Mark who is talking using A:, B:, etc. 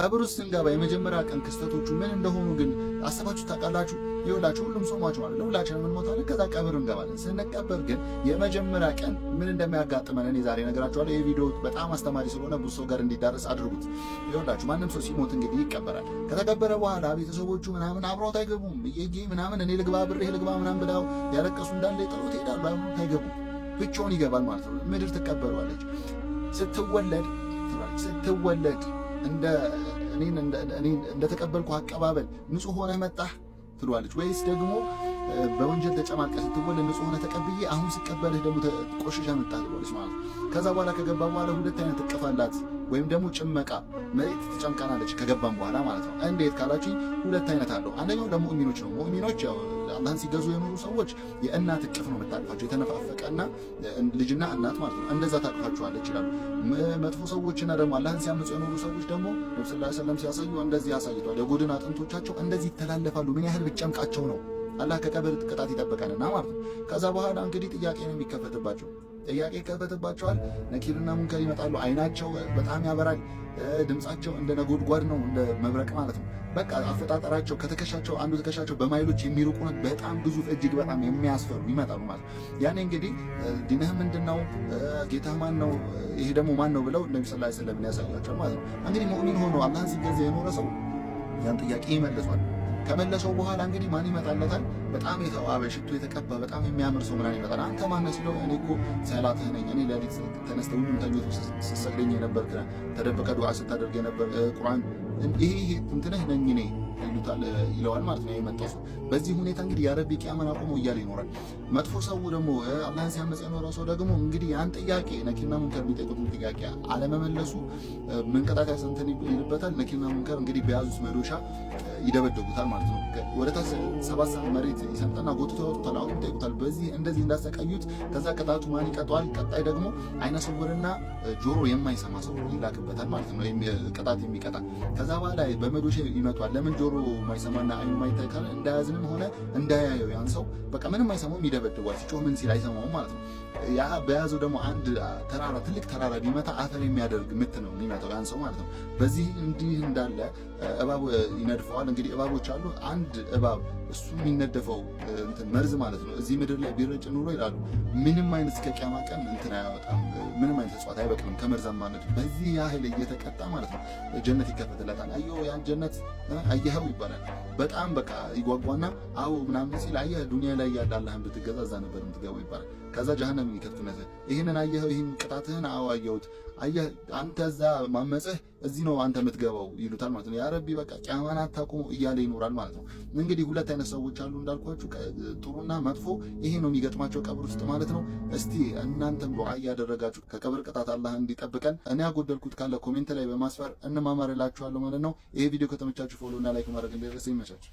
A: ቀብር ውስጥ ስንገባ የመጀመሪያ ቀን ክስተቶቹ ምን እንደሆኑ ግን አስባችሁ ታውቃላችሁ? ይኸውላችሁ፣ ሁሉም ሰው ሟች ማለት ነው። ሁላችንም እንሞታለን። ከዛ ቀብር እንገባለን። ስንቀበር ግን የመጀመሪያ ቀን ምን እንደሚያጋጥመን እኔ ዛሬ እነግራችኋለሁ። ይህ ቪዲዮ በጣም አስተማሪ ስለሆነ ብዙ ሰው ጋር እንዲዳረስ አድርጉት። ይኸውላችሁ፣ ማንም ሰው ሲሞት እንግዲህ ይቀበራል። ከተቀበረ በኋላ ቤተሰቦቹ ምናምን አብረውት አይገቡም። እየዬ ምናምን፣ እኔ ልግባ፣ አብሬህ ልግባ ምናምን ብለው ያለቀሱ እንዳለ ጥለውት ይሄዳሉ። አብረውት አይገቡም። ብቻውን ይገባል ማለት ነው። ምድር ትቀበለዋለች። ስትወለድ ስትወለድ እንደ እኔን እንደተቀበልኩ አቀባበል ንጹህ ሆነህ መጣህ ትለዋለች፣ ወይስ ደግሞ በወንጀል ተጨማልቀህ ስትወለድ ንጹህ ሆነህ ተቀብዬ አሁን ስቀበልህ ደግሞ ቆሽሸህ መጣህ ትለዋለች ማለት ነው። ከዛ በኋላ ከገባ በኋላ ሁለት አይነት እቅፍ አላት፣ ወይም ደግሞ ጭመቃ፣ መሬት ትጨምቃናለች ከገባም በኋላ ማለት ነው። እንዴት ካላችሁኝ ሁለት አይነት አለው። አንደኛው ለሙእሚኖች ነው። ሙእሚኖች ያው አላህን ሲገዙ የኖሩ ሰዎች የእናት እቅፍ ነው የምታቅፋቸው፣ የተነፋፈቀና ልጅና እናት ማለት ነው። እንደዛ ታቅፋቸዋለች ይላሉ። መጥፎ ሰዎችና ደግሞ አላህን ሲያምፁ የኖሩ ሰዎች ደግሞ ነብዩ صلى الله عليه وسلم ሲያሳዩ እንደዚህ ያሳይቷል። የጎድን አጥንቶቻቸው እንደዚህ ይተላለፋሉ። ምን ያህል ብጨምቃቸው ነው። አላህ ከቀብር ቅጣት ይጠብቀንና ማለት ነው። ከዛ በኋላ እንግዲህ ጥያቄ ነው የሚከፈትባቸው። ጥያቄ ይከፈትባቸዋል። ነኪርና ሙንከር ይመጣሉ። አይናቸው በጣም ያበራል። ድምጻቸው እንደ ነጎድጓድ ነው፣ እንደ መብረቅ ማለት ነው። በቃ አፈጣጠራቸው ከትከሻቸው አንዱ ትከሻቸው በማይሎች የሚርቁ በጣም ግዙፍ፣ እጅግ በጣም የሚያስፈሩ ይመጣሉ ማለት ነው። ያኔ እንግዲህ ዲንህ ምንድነው? ጌታህ ማን ነው? ይሄ ደግሞ ማን ነው ብለው ነቢ صلى الله عليه وسلم ያሳያቸዋል ማለት ነው። እንግዲህ ሙእሚን ሆኖ አላህን ሲገዛ የኖረ ሰው ያን ጥያቄ ይመልሷል። ከመለሰው በኋላ እንግዲህ ማን ይመጣለታል? በጣም የተዋበ፣ ሽቶ የተቀባ፣ በጣም የሚያምር ሰው ምናምን ይመጣል። አንተ ማነህ ሲለው እኔ እኮ ሰላትህ ነኝ፣ እኔ ሌሊት ተነስተህ ሁሉም ተኝቶ ስትሰግደኝ የነበርክ፣ ተደብቀህ ዱዓ ስታደርግ የነበር፣ ቁርአን ይሄ እንትንህ ነኝ እኔ ይሉታል ይለዋል ማለት ነው የመጣው ሰው። በዚህ ሁኔታ እንግዲህ يا ربي ቂያማን አቁሞ እያለ ይኖራል። መጥፎ ሰው ደግሞ፣ አላህን ሲያመጽ የኖረው ሰው ደግሞ እንግዲህ ያን ጥያቄ ነኪርና ሙንከር የሚጠይቁትን ጥያቄ አለመመለሱ ምን ቅጣት ያሰንተን ይልበታል። ነኪርና ሙንከር እንግዲህ በያዙት መዶሻ ይደበደቡታል ማለት ነው። ወደ ታች 7 ሰዓት መሬት ይሰምጥና ጎትቶ ያወጡታል። አሁንም ይጠይቁታል። በዚህ እንደዚህ እንዳሰቃዩት ከዛ ቅጣቱ ማን ይቀጠዋል? ቀጣይ ደግሞ አይነ ስውርና ጆሮ የማይሰማ ሰው ይላክበታል ማለት ነው። ቅጣት የሚቀጣ። ከዛ በኋላ በመዶሻ ይመቷል። ለምን ጆሮ የማይሰማና አይኑ የማይታይ ካለ እንዳያዝንም ሆነ እንዳያየው ያን ሰው በቃ ምንም አይሰማውም፣ ይደበድቧል። ሲጮህ ምን ሲል አይሰማውም ማለት ነው። ያ በያዘው ደግሞ አንድ ተራራ፣ ትልቅ ተራራ ቢመታ አፈር የሚያደርግ ምት ነው የሚመታው ያን ሰው ማለት ነው። በዚህ እንዲህ እንዳለ እባብ ይነድፈዋል። እንግዲህ እባቦች አሉ። አንድ እባብ እሱ የሚነደፈው እንትን መርዝ ማለት ነው እዚህ ምድር ላይ ቢረጭ ኑሮ ይላሉ ምንም አይነት እስከ ቂያማ ቀን እንትን አያወጣም፣ ምንም አይነት እጽዋት አይበቅልም ከመርዛማነቱ። በዚህ ያህል እየተቀጣ ማለት ነው ጀነት ይከፈትለታል። አየሁ፣ ያን ጀነት አየኸው ይባላል። በጣም በቃ ይጓጓና አዎ ምናምን ሲል አየህ፣ ዱንያ ላይ ያለ አላህን ብትገዛ እዛ ነበር የምትገባው ይባላል። ከዛ ጀሀነም ይከፍቱነት፣ ይህንን አየኸው፣ ይህን ቅጣትህን? አዎ አየሁት። አየህ፣ አንተ እዛ ማመፅህ እዚህ ነው አንተ የምትገባው ይሉታል ማለት ነው። يا ربي በቃ ቂያማን አታቁሙ እያለ ይኖራል ማለት ነው። እንግዲህ ሁለት አይነት ሰዎች አሉ እንዳልኳችሁ፣ ጥሩና መጥፎ። ይሄ ነው የሚገጥማቸው ቀብር ውስጥ ማለት ነው። እስቲ እናንተም ዱዓ እያደረጋችሁ ከቀብር ቅጣት አላህ እንዲጠብቀን፣ እኔ ያጎደልኩት ካለ comment ላይ በማስፈር እንማማርላችኋለሁ ማለት ነው። ይሄ ቪዲዮ ከተመቻችሁ follow እና like ማድረግ እንዳይረሳ። ይመቻችሁ።